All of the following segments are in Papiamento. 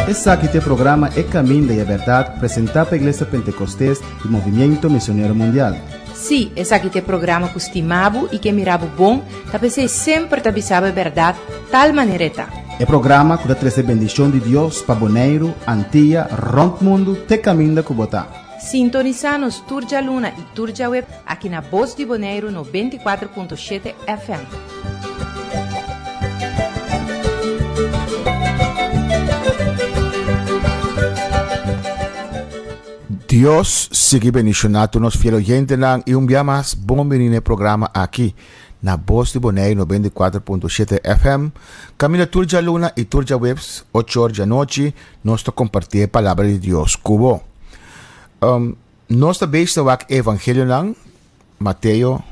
Esaki ta e programa E Caminda y e Berdad presenta pa Iglesia Pentecostes y Movimiento Misionero Mundial. Sí, esaki ta e programa ku stima bo i ke mira bo bon, ta p'esei semper ta bisa bo e bèrdat tal manera e ta. E programa ku ta trese bendishon di Dios pa Boneiru, Antia, rònt mundu te kaminda ku bo ta. Sintonisá nos tur djaluna i tur djaweb aki na Bos di Boneiru 94.7 FM. Dios sigui bendiciona tur nos fiel oyentenan y un bia mas bon bini na e programa aki na Bos di Boneiru 94.7 FM. Caminda tur djaluna y tur djaweps ocho or djanochi nos ta comparti e palabra di Dios cu bo. Um, nos ta bezig ta wak e evangelionan Mateo,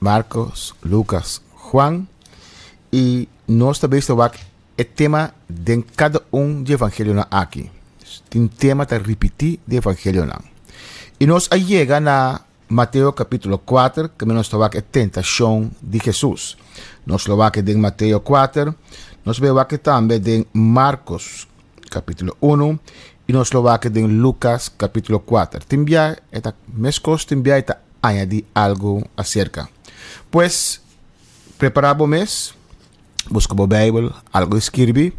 Marcos, Lucas, Juan y nos ta bezig ta wak E tema den kada un di evangelionan aki. Tin tema ta ripití den evangelionan. I nos a yega na Mateo kapítulo kuater, kaminda nos ta wak e tentashon di Hesus. Nos lo wak den Mateo kuater, nos bai wak tambe den Markos kapítulo unu, i nos lo wak den Lukas kapítulo kuater. Tin bia e ta meskos, tin bia e ta añadí algu aserka. Pues, prepará bo mes. Buska bo Bijbel, algo di skirbi,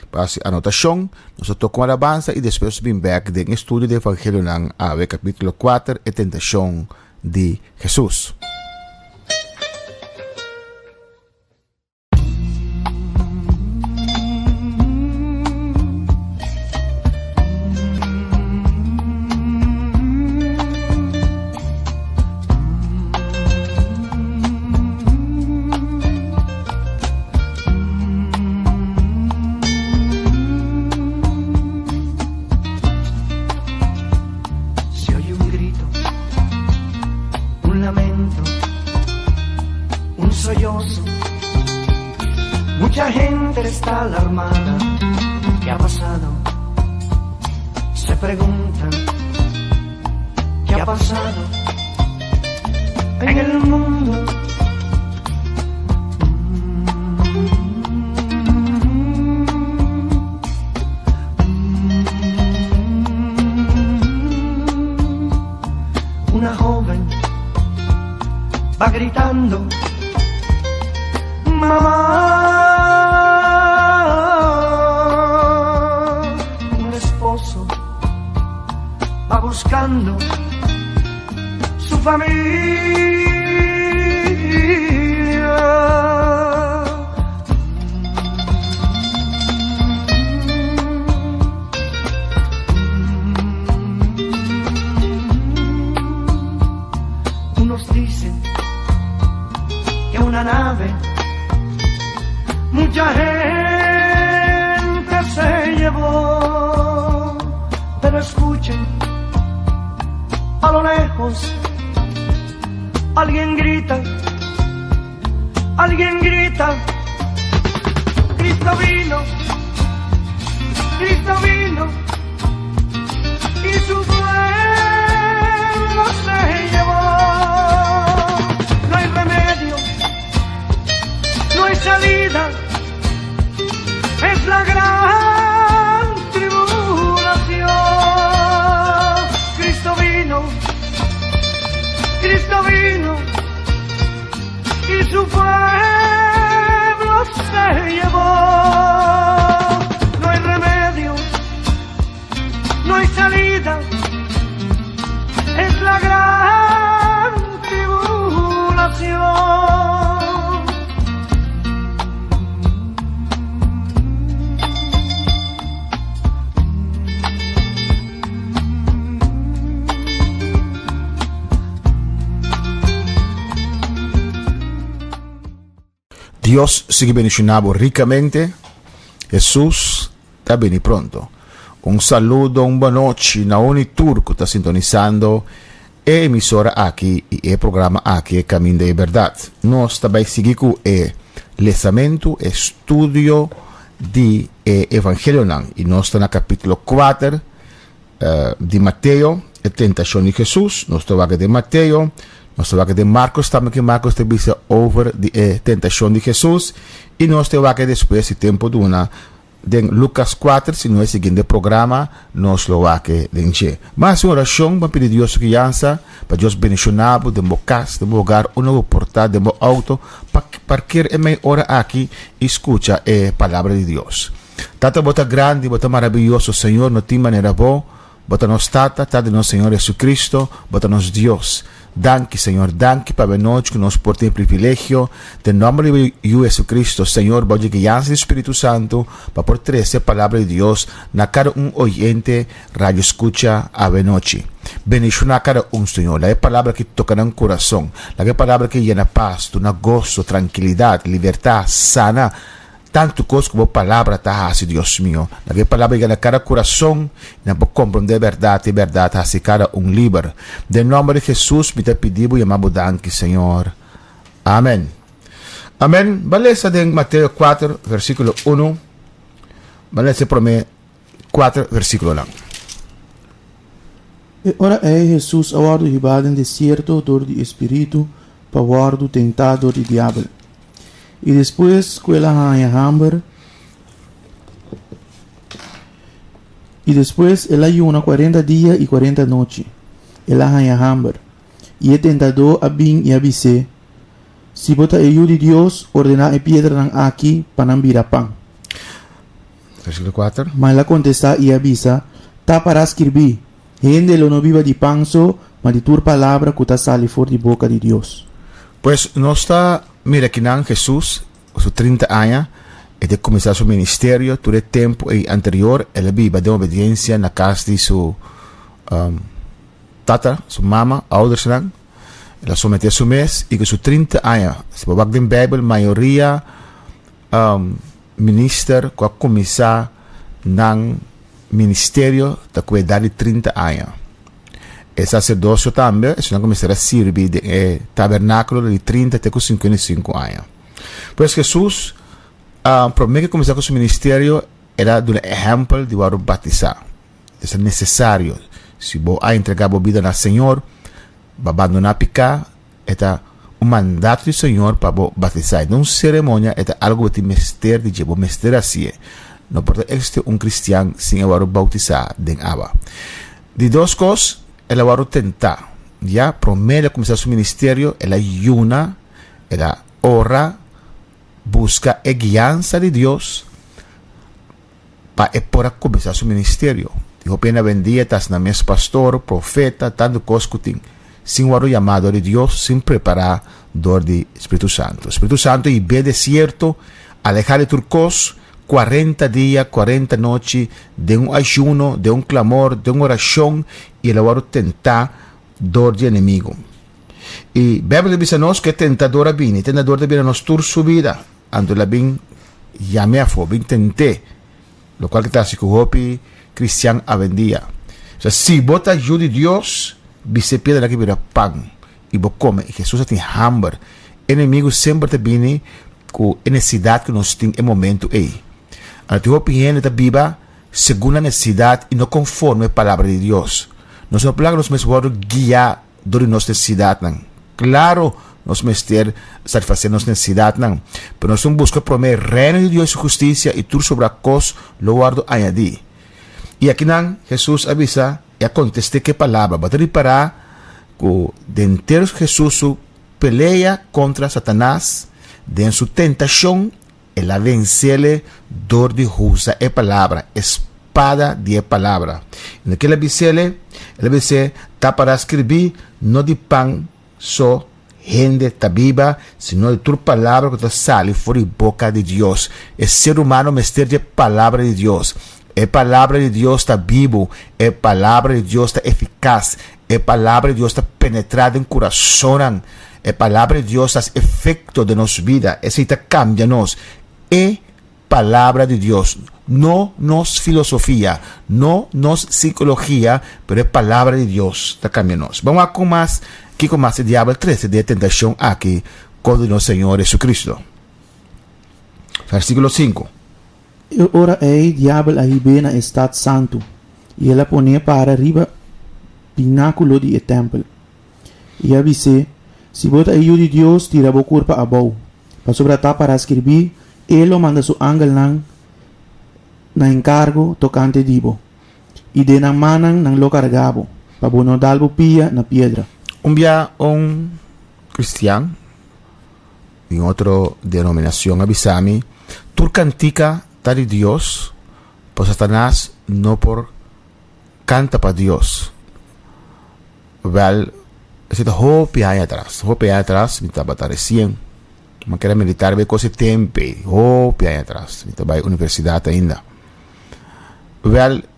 pa hasi anotashon. Nos ta toka un alabansa i despues bin bek den e studio di Evangelionan awe kapítulo kuater, e tentashon di Hesus. Se oye un grito, un lamento, un sollozo. Mucha gente está alarmada. ¿Qué ha pasado? Se preguntan. ¿Qué ha pasado en el mundo? Una joven va gritando, mamá. Un esposo va buscando su familia. Unos dicen que una nave mucha gente se llevó, pero escuchen a lo lejos alguien grita, alguien grita, Cristo vino, Cristo vino y su pueblo se llevó. No hay remedio, no hay salida, es la gran tribulación. Cristo vino, Cristo vino y su pueblo se llevó. No hay remedio, no hay salida, es la gran tribulación. Dios sigui bendiciona bo ricamente. Hesus ta bini pronto. Un saludo, un bonochi na uni tur cu ta sintonisando e emisora aki y e programa aki E Caminda y Berdad. Nos ta bay sigui cu e lesamento, e studio di e evangelionan y nos ta na capitulo 4 di Mateo, e tentacion di Hesus. Nos ta wak den Mateo, Nos ta wak den Marcos tambe ke Marcos ta bisa over di e tentashon di Jesus i nos ta wak despues si tempu duna den Lucas kuater si no e siguiente programa nos lo wak den dje. Ban hasi un orashon ban pidi Dios su guiansa pa Dios bendishona bo den bo kas den bo hogar unda bo por ta den bo auto pa parker e mei ora aki i skucha e palabra di Dios. Tata bo ta grandi bo ta marabiyoso Señor no tin manera bo. Bo ta nos Tata, Tata di nos Señor Jesucristo, Bo ta nos Dios. Danki, Señor, danki pa awe nochi ku nos por tin e privilegio, den nòmber di Bo Yu Jesucristo, Señor, bou dje guiansa di Spiritu Santu, pa por trese e Palabra di Dios na kada un oyente radio skucha awe nochi. Bendishoná kada un, Señor. Laga e Palabra aki toka nan kurason. Laga e Palabra aki yena pas, duna goso, trankilidat, libertat, sana. Tantu kos ku bo palabra ta hasi, Dios mio. Laga e palabra yega na kada kurason, i nan por komprondé e bèrdat, i e bèrdat hasi kada un liber. Den nòmber di Hesus mi ta pidi bo yama bo danki, Señor. Amen. Amen. Ban lesa den Mateo kuater, versíkulo unu. Ban lesa e promé kuater versíkulonan. E ora ei Hesus a wòrdu hibá den desierto dor di e Spiritu pa wòrdu tentá dor di diabel. I despues ku el a haña hamber, i despues el a yuna kuarenta dia i kuarenta nochi, el a haña hamber. I e tentadó a bin i a bis'é, Si bo ta e Yu di Dios, ordená e piedranan aki pa nan bira pan. Versíkulo kuater. Ma el a kontestá i a bisa, Ta pará skirbí, Hende lo no biba di pan so, ma di tur palabra ku ta sali for di boka di Dios. Pues nos ta mira kinan Hesus ku su trinta aña e ta kuminsá su ministerio, tur e tempu ei anterior el a biba den obediensia na kas di su tata, su mama, oudersnan. El a someté su mes i ku su trinta aña, si bo wak den Beibel mayoria Minister ku a kuminsá nan ministerio ta ku edat di trinta aña. E saserdosio tambe, esunnan ku mester a sirbi den e tabernákulo di trinta te ku sinkuenta i sinku aña. Pues Hesus, promé ku e kuminsá ku su ministerio, el a duna ehèmpel di wòrdu batisá. Esei ta nesesario. Si bo a entregá bo bida na Señor, bo a bandoná piká, E ta un mandato di Señor pa bo batisá. E no un seremonia, e ta algu bo tin mester di dje, bo mester hasié. No por ta existi un cristian sin e wòrdu bautisá den awa. Di dos kos, el a wòrdu tentá. Ya promé el a kuminsá su ministerio, el a yuna, el a ora, buska e guiansa di Dios pa e por a kuminsá su ministerio. Di hopi hende awendia ta asina mes pastor, profeta, tantu kos ku tin, sin wòrdu yamá dor di Dios, sin prepará dor di Spiritu Santu. Spiritu Santu i be desierto, alehá di tur kos, kuarenta dia, kuarenta nochi, den un ayuno, den un klamor, den un orashon, i el a wòrdu tentá dor di enemigu. I Beibel ta bisa nos ku e tentador a bini, e tentador ta bini na nos tur su bida. Anto el a bin yam'é afó, bin tent'é, lokual ke ta hasi ku hopi kristian awendia. Osea, si bo ta yu di Dios, bisa e piedranan ke bira pan i bo kome. I Hesus a tin hamber. E enemigu semper ta bini ku e nesesidat ku nos tin e momentu ei. Anto tin hopi hende ta biba segun nan nesesidat i no konforme palabra di Dios. Nos no por laga nos mes wòrdu guiá dor di nos nesesidatnan. Klaro, nos mester satisfasé nos nesesidatnan, pero nos tin buska promé e Reino di Dios i su hustisia i tur sobrá kos lo wòrdu añadí. I akinan Hesus a bisa i a kontest'é ku e palabra. Bo ta ripará ku denter Hesus su pelea kontra Satanas, den su tentashon, El a vencele dor di husa e palabra, e spada di e palabra. I no ke el a bisele, el a bis'é, Ta para scribí, No di pan so hende ta biba, sino di tur palabra cu ta sali for di boca di Dios. E ser humano mester di e palabra di Dios. E palabra di Dios ta bibu, e palabra di Dios ta eficas, e palabra di Dios ta penetra den curasonnan. E palabra di Dios ta hasi efecto den nos bida, esey ta cambia nos. E palabra di Dios, no nos filosofia, no nos psicologia, pero e palabra di Dios ta cambia nos. Ban wak con mas, kico mas e diabel trece den e tentacion aki contra di nos Señor Jesucristo. Versiculo sinku. E ora ei diabel a hib'é na e stat santu, i el a pon'é para riba pinákulo di e tèmpel, i a bis'é. Si bo ta e Yu di Dios, tira bo kurpa abou, pasobra ta pará skirbí, E lo manda su angelnan na enkargo tokante di bo, i den nan mannan nan lo kargá bo, pa bo no dal bo pia na piedra. Un bia un kristian di un otro denominacion a bisa mi, Tur kantika ta di Dios, pero Satanas no por kanta pa Dios. Wel, esei ta hopi aña atras, hopi aña atras mi tabata resien, mi keda militar bay kos e tempo ey, hopi aña atras, mi ta bay universidad ainda. Wel,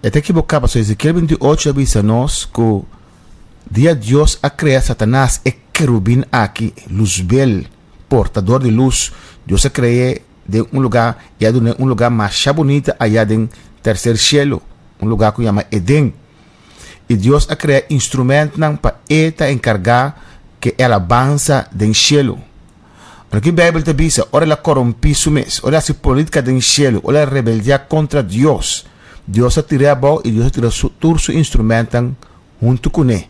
e ta ekiboká pasobra Ezekiel 28 a bisa nos ku dia Dios a krea Satanas, e kerubin aki, luzbel, portador di luz, Dios a kre'é den un lugá i a dun'é un lugá masha bunita ayá den terser shelu, un lugá ku yama Edén. I Dios a krea instrumentnan pa e ta enkargá ku e alabansa den shelu. Anto ki Beibel ta bisa? Ora el a korompí su mes, ora el a hasi polítika den shelu, ora el a rebeldiá kontra Dios, Dios a tir'é abou i Dios a tira su tur su instrumentnan huntu kuné.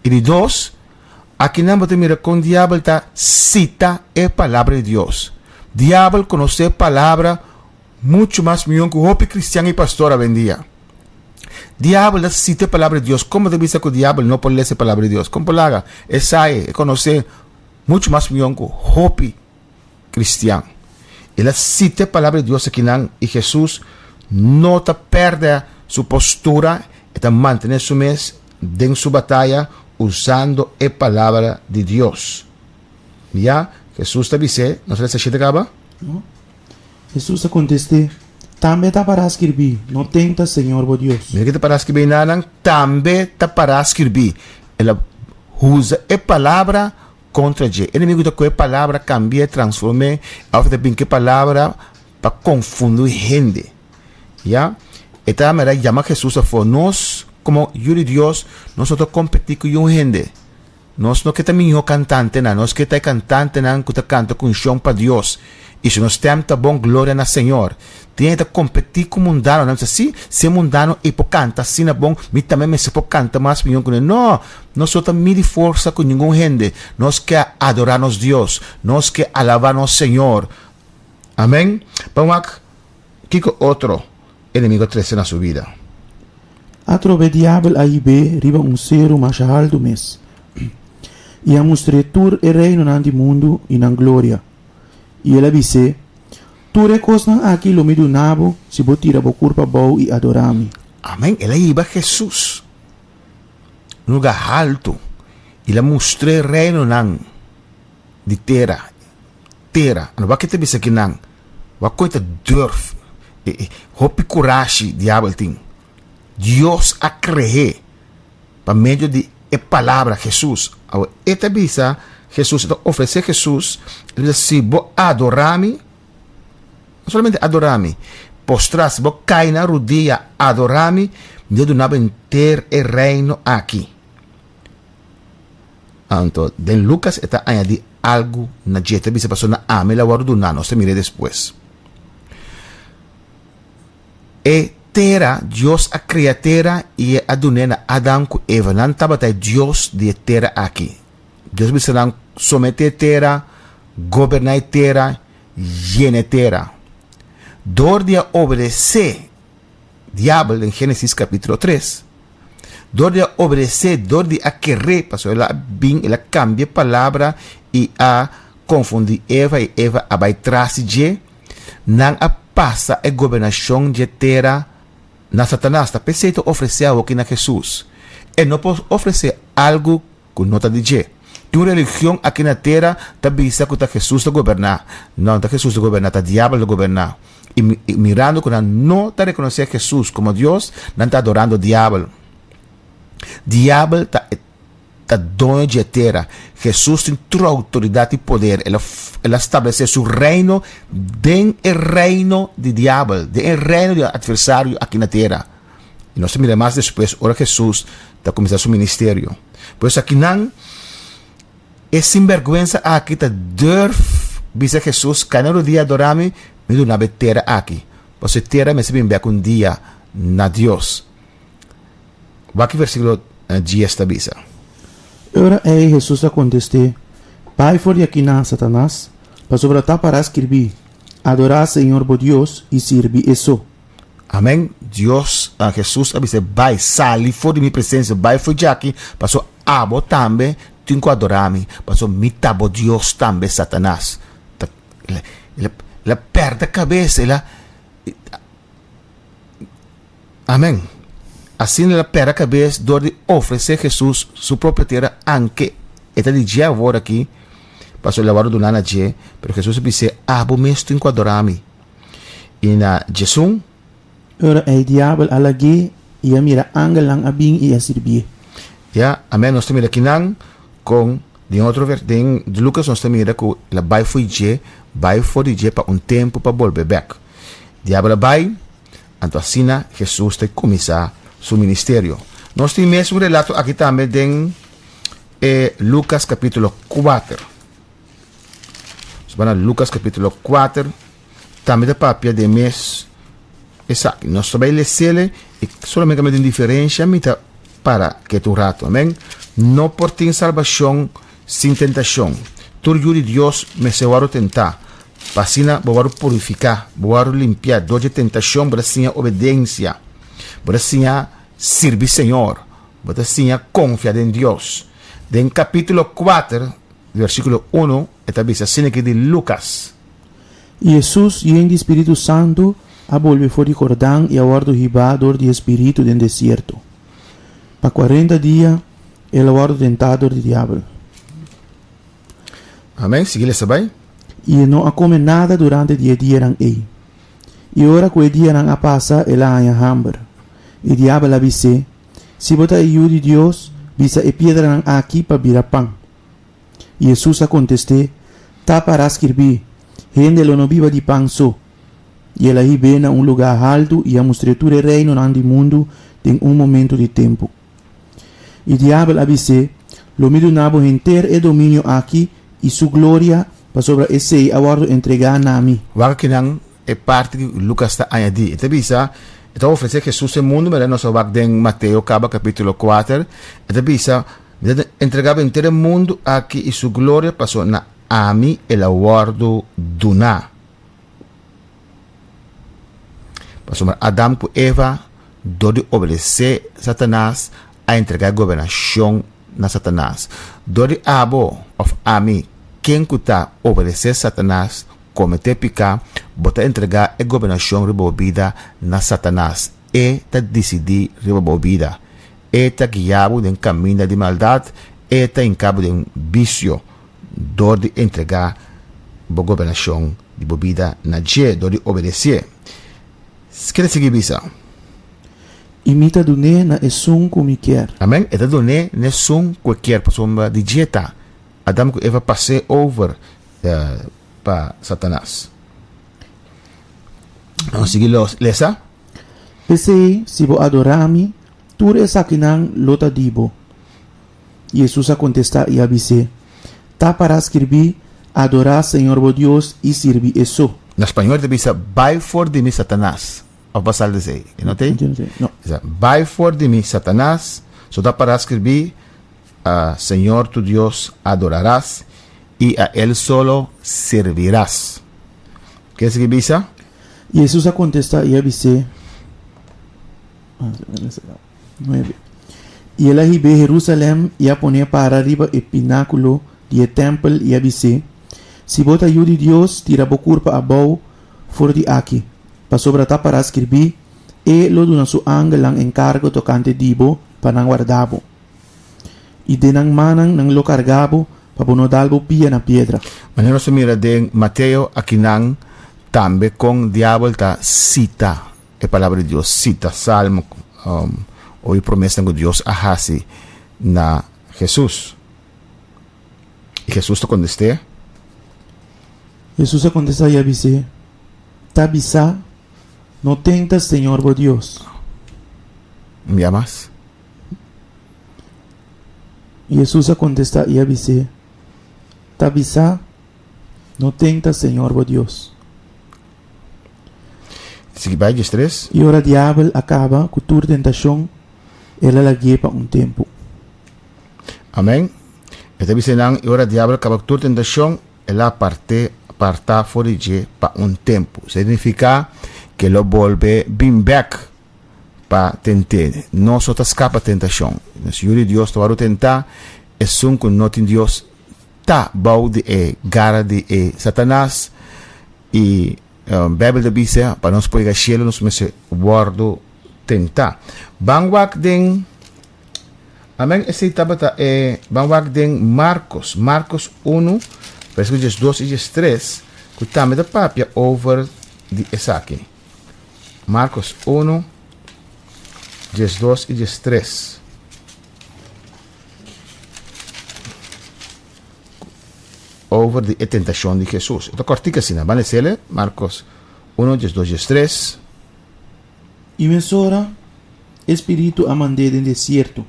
I di dos, akinan bo ta mira kon Diabel ta sita e Palabra di Dios. Diabel konosé Palabra muchu mas mihó ku hopi kristian i pastor awendia. Diabel ta sita e Palabra di Dios. Kon bo ta bisa ku Diabel no por lesa e Palabra di Dios? Kon por laga? E sa e, e konosé muchu mas mihó ku hopi kristian. El a sita e Palabra di Dios akinan i Hesus no ta pèrdè su postura, e ta mantené su mes den su bataya usando e Palabra di Dios. Ya, Hesus ta bis'é, nos a lesa shete kaba? No. Hesus a kontest'é, Tambe ta pará skirbí, No tenta Señor bo Dios. Mira ke ta pará skirbí einan, Tambe ta pará skirbí. El a usa e palabra kontra dje. Enemigu ta kohe palabra, kambi'é, transform'é, òf e ta bin ku e palabra pa konfundí hende. Ya. E ta mira yama Hesus afó. Nos komo yu di Dios, nos no ta kompetí ku yun hende. Nos no ke ta mihó kantantenan, nos ke ta e kantantenan ku ta kanta ku unshon pa Dios. I si nos stèm ta bon, gloria na Señor. Tin hende ta kompetí ku mundano, nan bisa, Sí, si e mundano ei por kanta asina bon, mi tambe mester por kanta mas mihó ku ne. No! Nos no ta midi forsa ku ningun hende. Nos ke adorá nos Dios. Nos ke alabá nos Señor. Amèn. Ban wak kiko otro enemigo a trese na su bida. Atrobe diabel a hib'é riba un seru masha haltu mes, i a mustr'é tur e reinonan di mundu i nan gloria. I el a bis'é, Tur e kosnan aki lo mi duna bo si bo tira bo kurpa abou i adorá mi. Amèn. El a hiba Hesus un lugá haltu i el a mustr'é reinonan di tera. Tera. Ano wak e ta bisa kinan? Wak kon e ta durf. E, e, hopi kurashi diabel tin. Dios a krehé pa medio di e palabra Hesus. Awe e ta bisa Hesus, e ta ofresé Hesus, e ta bisa, si bo adorá mi, no solamente adorá mi, postrá, si bo kai na rudia adorá mi, mi ta duna bo henter e reino aki. Anto, den Lucas e ta añadí algu na dje, e ta bisa pasobra na ami el a wòrdu duná, nos ta mir'é despues. E tera, Dios a krea tera i e a dun'é na Adam ku Eva. Nan tabata e dios di e tera aki. Dios a bisa nan, Someté e tera, goberná e tera, yena e tera. Dor di a obedesé Diabel den Génesis kapítulo tres, dor di a obedesé, dor di a keré, pasobra el a bin, el a kambia e palabra i a konfundí Eva i Eva a bai tras di dje, nan a pasa e gobernashon dje tera na Satanas. Ta p'esei ta ofresé awoki na Hesus. E no por ofresé algu ku no ta di dje. Tin un religion aki na tera ta bisa ku ta Hesus ta goberná. No, no ta Hesus ta goberná, ta diabel ta goberná. I mirando ku nan no ta rekonosé Hesus komo Dios, nan ta adorando diabel. Diabel ta e ta doño dje tera. Hesus tin tur outoridat i poder. El a el a stablesé su reino den e reino di diabel, den e reino di atversario aki na tera. I nos ta mira mas despues ora Hesus ta kuminsá su ministerio. Pues akinan e sinbèrgwensa aki ta durf bisa Hesus, Kai na rodia adorá mi, mi duna bo e tera aki. Pasobra e tera mester bin bèk un dia na Dios. Wak ki versíkulo dies ta bisa. E ora ei Hesus a kontest'é, Bai for di akinan, Satanas, pasobra ta pará skirbí, Adorá Señor bo Dios i sirbi e so. Amèn. Dios, Hesus a bis'é, Bai, sali for di mi presensia, bai for djaki, pasobra abo tambe tin ku adorá mi, pasobra mi ta bo Dios tambe. Satanas ta, el a pèrdè kabes, el a. Amèn. Asina el a pèrdè kabes dor di ofresé Hesus su propio tera, anke e ta di dje awor aki, pasobra el a wòrdu duná na dje, pero Hesus a bis'é, Abo mes tin ku adorá mi. I na djesun. Ora ei diabel a lag'é i a mira angelnan a bin i a sirbié. Ya, amèn, nos ta mira kinan kon den otro ver, den Lucas nos ta mira ku el a bai fo'i dje, bai for di dje pa un tempu pa bolbe bèk. Diabel a bai, anto asina Hesus ta kuminsá su ministerio. Nos tin mes un relato aki tambe den e Lucas kapítulo kuater. Nos bai na Lucas kapítulo kuater, tambe ta papia den mes esaki. Nos ta bai lesele i solamente mi tin diferensha mi ta para ketu un rato. Amen. No por tin salbashon sin tentashon. Tur yu di Dios mester wòrdu tentá, pa asina bo wòrdu purifiká, bo wòrdu limpiá dor dje tentashon. Bo ta siña obedensia, bo ta siña sirbi Señor, bo ta siña konfia den Dios. Den kapítulo kuater Versíkulo unu, e ta bisa asina aki di Lukas. I Hesus, yen di Spiritu Santu, a bolbe for di Jordan i a wòrdu hibá dor di e Spiritu den desierto. Pa kuarenta dia el a wòrdu tentá dor di diabel. Amèn. Sigui lesa bai. I e no a kome nada durante di e dianan ei. I ora ku e dianan a pasa, el a haña hamber. I diabel a bis'é, Si bo ta e Yu di Dios, bisa e piedranan aki pa bira pan. I Hesus a kontest'é, Ta pará skirbí, Hende lo no biba di pan so. I el a hib'é na un lugá haltu i a mustr'é tur e reinonan di mundu den un momentu di tempu. I Diabel a bis'é, Lo mi duna bo henter e dominio aki i su gloria, pasobra esei a wòrdu entregá na mi. Wak kinan e parti ku Lukas ta añadí. E ta bisa, E ta ofresé Hesus e mundu, manera nos a wak den Mateo kaba kapítulo kuater. E ta bisa, Mi ta entregá bo henter e mundu aki i su gloria, pasobra na ami el a wòrdu duná. Pasobra Adam ku Eva, dor di obedesé Satanas, a entregá e gobernashon na Satanas. Dor di abo òf ami, ken ku ta obedesé Satanas, kometé piká, bo ta entregá e gobernashon riba bo bida na Satanas. E ta disidí riba bo bida. E ta guia bo den kaminda di maldat, e ta hinka bo den bisio dor di entregá bo gobernashon di bo bida na dje, dor di obedesé. Ke ta sigui bisa? I mi ta dun'é na esun ku mi kier. Amèn. E ta dun'é na esun ku e kier, pasobra di dje ta. Adam ku Eva pas'é over pa Satanas. Nos sigui lesa. P'esei, si bo adorá mi, tur esakinan lo ta di bo. Hesus a kontestá i a bis'é, Ta pará skirbí, Adorá Señor bo Dios i sirbi e so. Na spañol ta bisa, Bai for di mi, Satanas. Òf bo a sal di esei? E no ta ei? No. Bai for di mi, Satanas. So ta pará skirbí, A Señor tu Dios adorarás i a El solo servirás. Ke esaki bisa? Hesus a kontestá i a bis'é, Nuebe. I el a hib'é Herusalèm i a pon'é para riba e pinákulo di e tèmpel i a bis'é, Si bo ta Yu di Dios, tira bo kurpa abou for di aki, pasobra ta pará skirbí, E lo duna su angelnan enkargo tokante di bo pa nan warda bo. I den nan mannan nan lo karga bo pa bo no dal bo pia na piedra. Manera nos ta mira den Mateo akinan tambe kon diabel ta sita e palabra di Dios, sita salmo o e promesanan ku Dios a hasi na Hesus. I Hesus ta kontest'é. Hesus a kontestá i a bis'é, Ta bisá, No tenta Señor bo Dios. Un bia mas. Hesus a kontestá i a bis'é, Ta bisá, No tenta Señor bo Dios. Sigui bai, diestres. I ora diabel a kaba ku tur tentashon, el a lag'é pa un tempu. Amèn. E ta bisa nan, i ora diabel kaba ku tur tentashon, el a apart'é, apartá for di dje pa un tempu. Esei signifiká ku e lo bolbe bin bèk pa tent'é. Nos no ta skapa tentashon. Nos yu di Dios ta wòrdu tentá, esun ku no tin Dios ta bou di e gara di e Satanas. I Beibel ta bisa pa nos por yega shelu nos mester wòrdu tentá. Ban wak den Amen esei tabata e ban wak den Marcos, Marcos 1 versículo 12 i 13 ku tambe ta papia over di esaki. Marcos 1 12 i 13. Over di e tentashon di Jesus. E ta kòrtik asina. Ban lesele Marcos 1 12 13. I mesora e Spiritu a mand'é den desierto,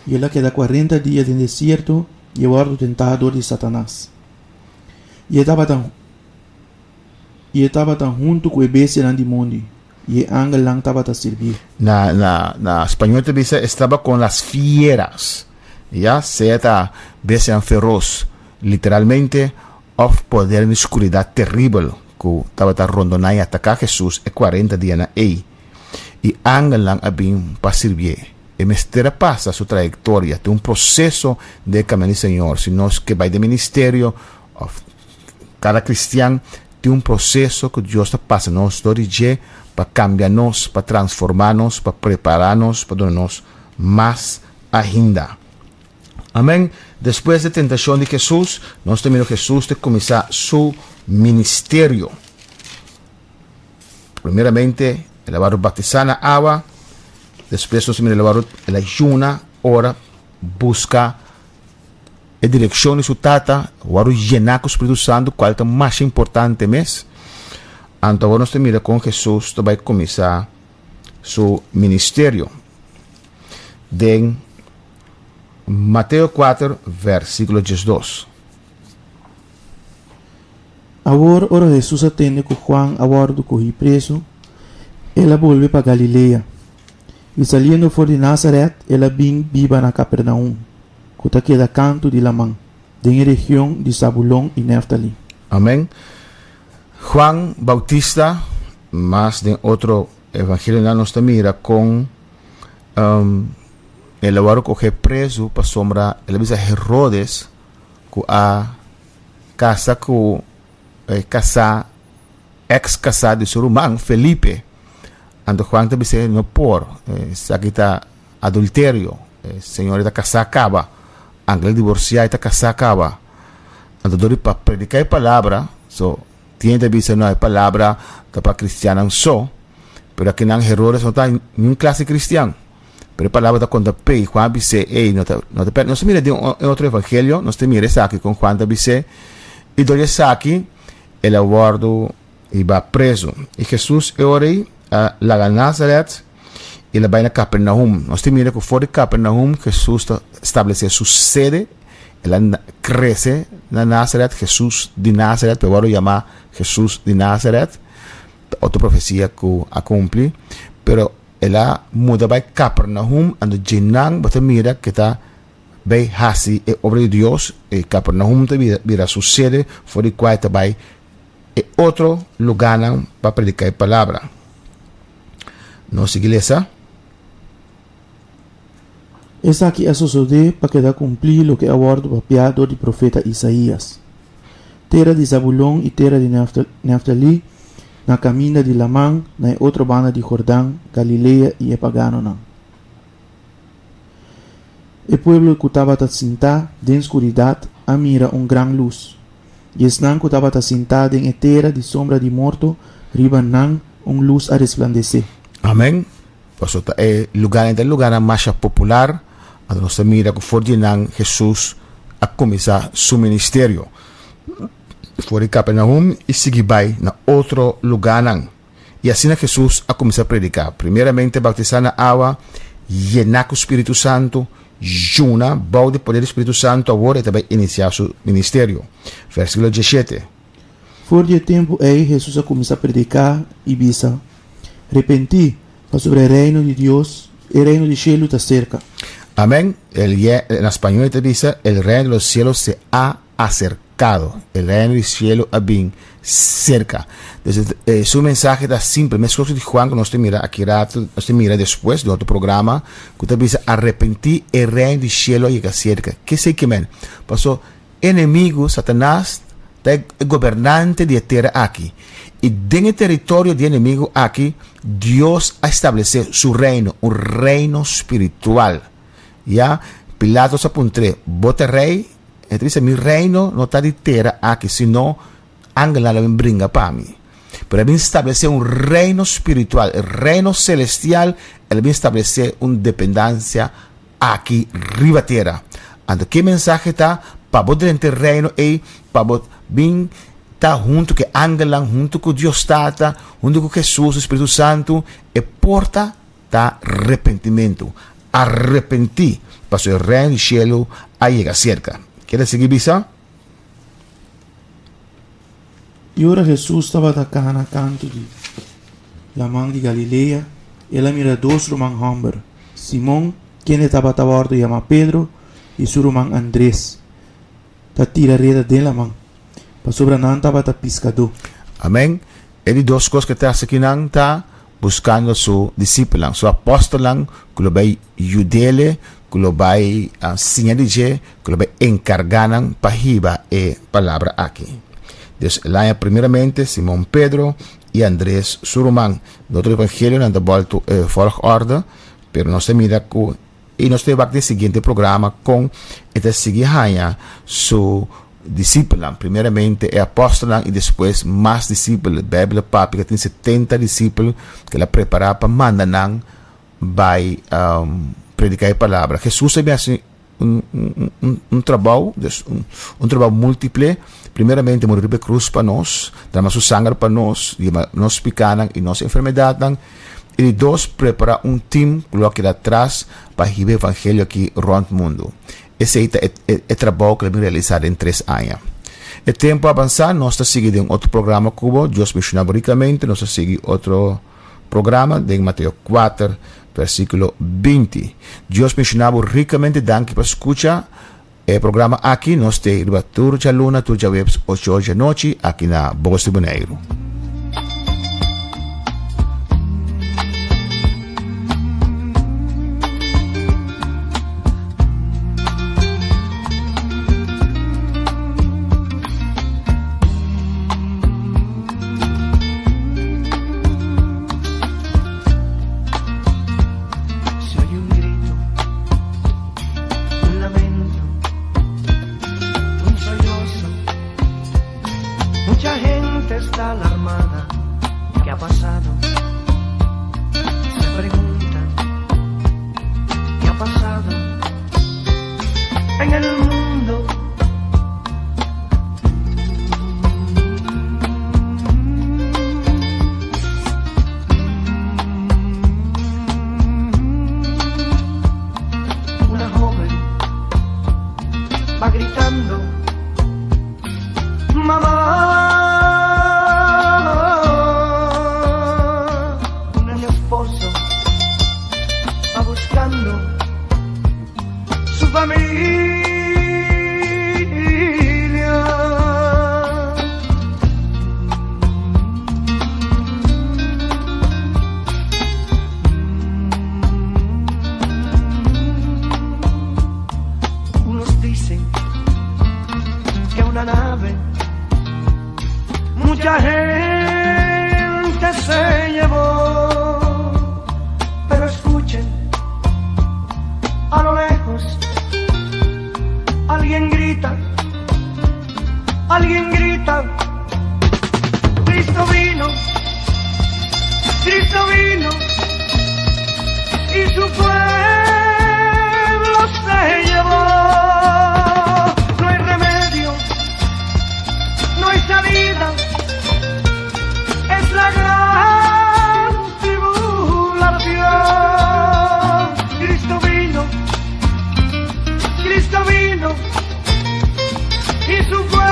i el a keda kuarenta dia den desierto i a wòrdu tentá dor di Satanas. I e tabata i e tabata huntu ku e bestianan di mondi, i e angelnan tabata sirbié. Na na na spañol ta bisa estaba con las fieras, ya sea ta bestianan feroz literalmente òf poder di skuridat teribel ku tabata rondoná i ataká Hesus e kuarenta dianan ei, i angelnan a bin pa sirbié. E mester a pasa su trayektoria den un proseso den e kaminda di Señor. Si nos ke bai den ministerio òf kada kristian tin un proseso ku Dios ta pasa nos dor di dje pa kambia nos, pa transformá nos, pa prepará nos, pa duna nos mas ainda. Amen. Despues di e tentashon di Hesus, nos ta mira Hesus ta kuminsá su ministerio. Primeramente, el a wòrdu batisá na awa, despues nos ta mira el a wòrdu, el a yuna, ora, buska e direkshon di su Tata, wòrdu yená ku Spiritu Santu, kual ta masha importante mes. Anto awor nos ta mira kon Hesus ta bai kuminsá su ministerio. Den Mateo 4, versíkulo 12. Awor ora Hesus a tende ku Juan a wòrdu kohí prezu, el a bolbe pa Galilea. I saliendo for di Nazaret, el a bin biba na Kapernaum, ku ta keda kantu di laman, den e region di Zabulon i Nèftali. Amèn. Juan Bautista, mas den otro evangelionan nos ta mira kon El a wòrdu kohe prezu pasobra el a bisa Herodes ku a kasa ku e kasá, eks kasá di su ruman Felipe. Anto Juan ta bis'é, No por, esaki ta adulterio, e señora ta kasá kaba, anke el a divorsiá e ta kasá kaba. Anto dor di pa prediká e palabra, so Tin ta bisa no e palabra ta pa cristiannan so, pero akinan Herodes no ta niun clase cristian. Pero e palabra ta conta p'e, Juan a bis'é, ey, no ta, no ta nos ta mira den e otro evangelio, nos ta mira esaki con Juan ta bis'é, y dor di esaki el a wordo hiba preso. Y Jesus e ora ey a laga Nazaret y el a bay na Capernaum. Nos ta mira cu for di Capernaum Jesus ta establece su sede. El a krese na Nazaret, Hesus di Nazaret, pero wòrdu yamá Hesus di Nazaret. Ta otro profesia ku a kumpli. Pero el a muda bai Kapernahum, anto djenan bo ta mira ke ta bai hasi e obra di Dios. E Kapernahum ta bira su sede for di kua e ta bai e otro lugánan pa prediká e palabra. Nos sigui lesa. Esaki a sosodé pa keda kumplí loke a wòrdu papiá dor di profeta Isaías, Tera di Zabulon i tera di Nèftalí, na kaminda di laman, na e otro banda di Jordan, Galilea i e paganonan. E pueblo ku tabata sintá den skuridat a mira un gran lus, i esnan ku tabata sintá den e tera di sombra di morto, riba nan un lus a resplandesé. Amèn. Pasobra ta e lugánan ta lugánan masha popular, anto nos ta mira ku for di nan Hesus a kuminsá su ministerio. For di Kapernaum i sigui bai na otro lugánan. I asina Hesus a kuminsá prediká, primeramente bautisá na awa, yená ku spiritu santu, yuna bou di poder di spiritu santu, awor e ta bai inisiá su ministerio. Versíkulo 17. For di e tempu ei Hesus a kuminsá prediká i bisa, Repentí, pasobra e Reino di Dios, e Reino di shelu ta serka. Amén. El, en español te dice, el reino de los cielos se ha acercado. El reino del cielo ha bin cerca. Entonces, eh, su mensaje está simple. Me de Juan, que nos te mira aquí rato, nos te mira después de otro programa, que te dice, arrepentí, el reino del cielo llega cerca. ¿Qué sé que men? Pasó, enemigo, Satanás, ta e gobernante di e tera aki. I den e teritorio di e enemigu aki, Dios a establesé Su reino, un reino spiritual. Ya, Pilatos a puntr'é, Bo ta rei? E ta bisa, Mi reino no ta di tera aki, sino angelnan lo bin bringa pa mi. Pero el a bin stablesé un reino spiritual, e reino selestial, el a bin stablesé un dependansia aki riba tera. Anto ke mensahe ta pa bo drenta e reino ei, pa bo bin ta huntu ku e angelnan, huntu ku Dios Tata, huntu ku Hesus, e Spiritu Santu? E porta ta repentimentu. Arepentí, pasobra e reino di shelu a yega serka. Keda sigui bisa? I ora Hesus tabata kana kantu di Laman di Galilea, el a mira dos ruman hòmber, Simon, kende tabata wòrdu yamá Pedro, i su ruman Andres, ta tira reda den laman, pasobra nan tabata piskadó. Amèn. E di dos kos ku e ta hasi akinan ta buskando su disipelnan, su apòstelnan ku lo bai yud'é, ku lo bai siña di dje, ku lo bai enkargá nan pa hiba e palabra aki. Dus el haña primeramente Simon Pedro i Andres su ruman. Den otro evangelionan ta bòltu e vòlgòrde, pero nos ta mira ku i nos ta wak den siguiente programa kon e ta sigui haña su disipelnan, primeramente e apòstelnan i despues mas disipel. Beibel a papia ku tin setenta disipel ku el a prepará pa manda nan bai prediká e palabra. Hesus a bin hasi un un trabou, dus un trabou múltiple. Primeramente muri riba e krus pa nos, drama su sanger pa nos, yama nos pikánan i nos enfermedatnan. I di dos, prepará un tim ku lo a keda atras pa hiba e evangelio aki rònt mundu. Esei ta e trabou ku el a bin realisá den tres aña. E tempu a avansá, nos ta sigui den otro programa ku bo. Dios benshoná bo rikamente. Nos ta sigui otro programa den Mateo kuater, versíkulo 20. Dios benshoná bo rikamente. Danki pa skucha e programa aki. Nos ta riba tur djaluna, tur djaweps, ocho or djanochi, aki na Bos di Boneiru. Se oye un grito, un lamento, un sollozo. Mucha gente está alarmada. ¿Qué ha pasado? Se preguntan. ¿Qué ha pasado en el mundo? Una joven va gritando Mamá, un esposo va buscando su familia. Unos dicen que una nave mucha gente se llevó. Pero escuchen, a lo lejos, alguien grita, alguien grita, Cristo vino, Cristo vino, y su pueblo se llevó. No hay remedio, no hay salida, es la gran tribulación. Cristo vino, Cristo vino, y su pueblo.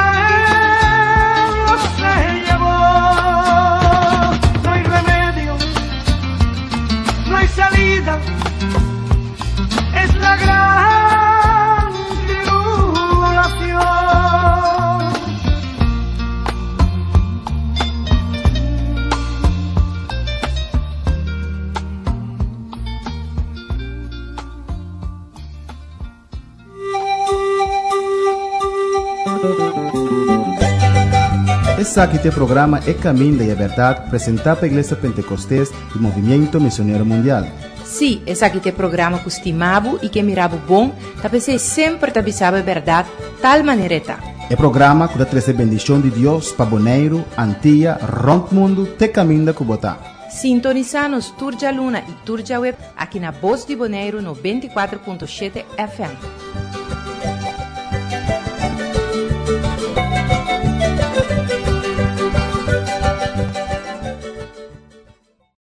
Esaki ta e programa E Caminda y e Berdad, presenta pa Iglesia Pentecostes y Movimiento Misionero Mundial. Sí, esaki ta e programa ku stima bo i ke mira bo bon, ta p'esei semper ta bisa bo e bèrdat tal manera e ta. E programa ku ta trese bendishon di Dios pa Boneiru, Antia, rònt mundu te kaminda ku bo ta. Sintonisá nos tur djaluna i tur djaweb aki na Bos di Boneiru 94.7 FM.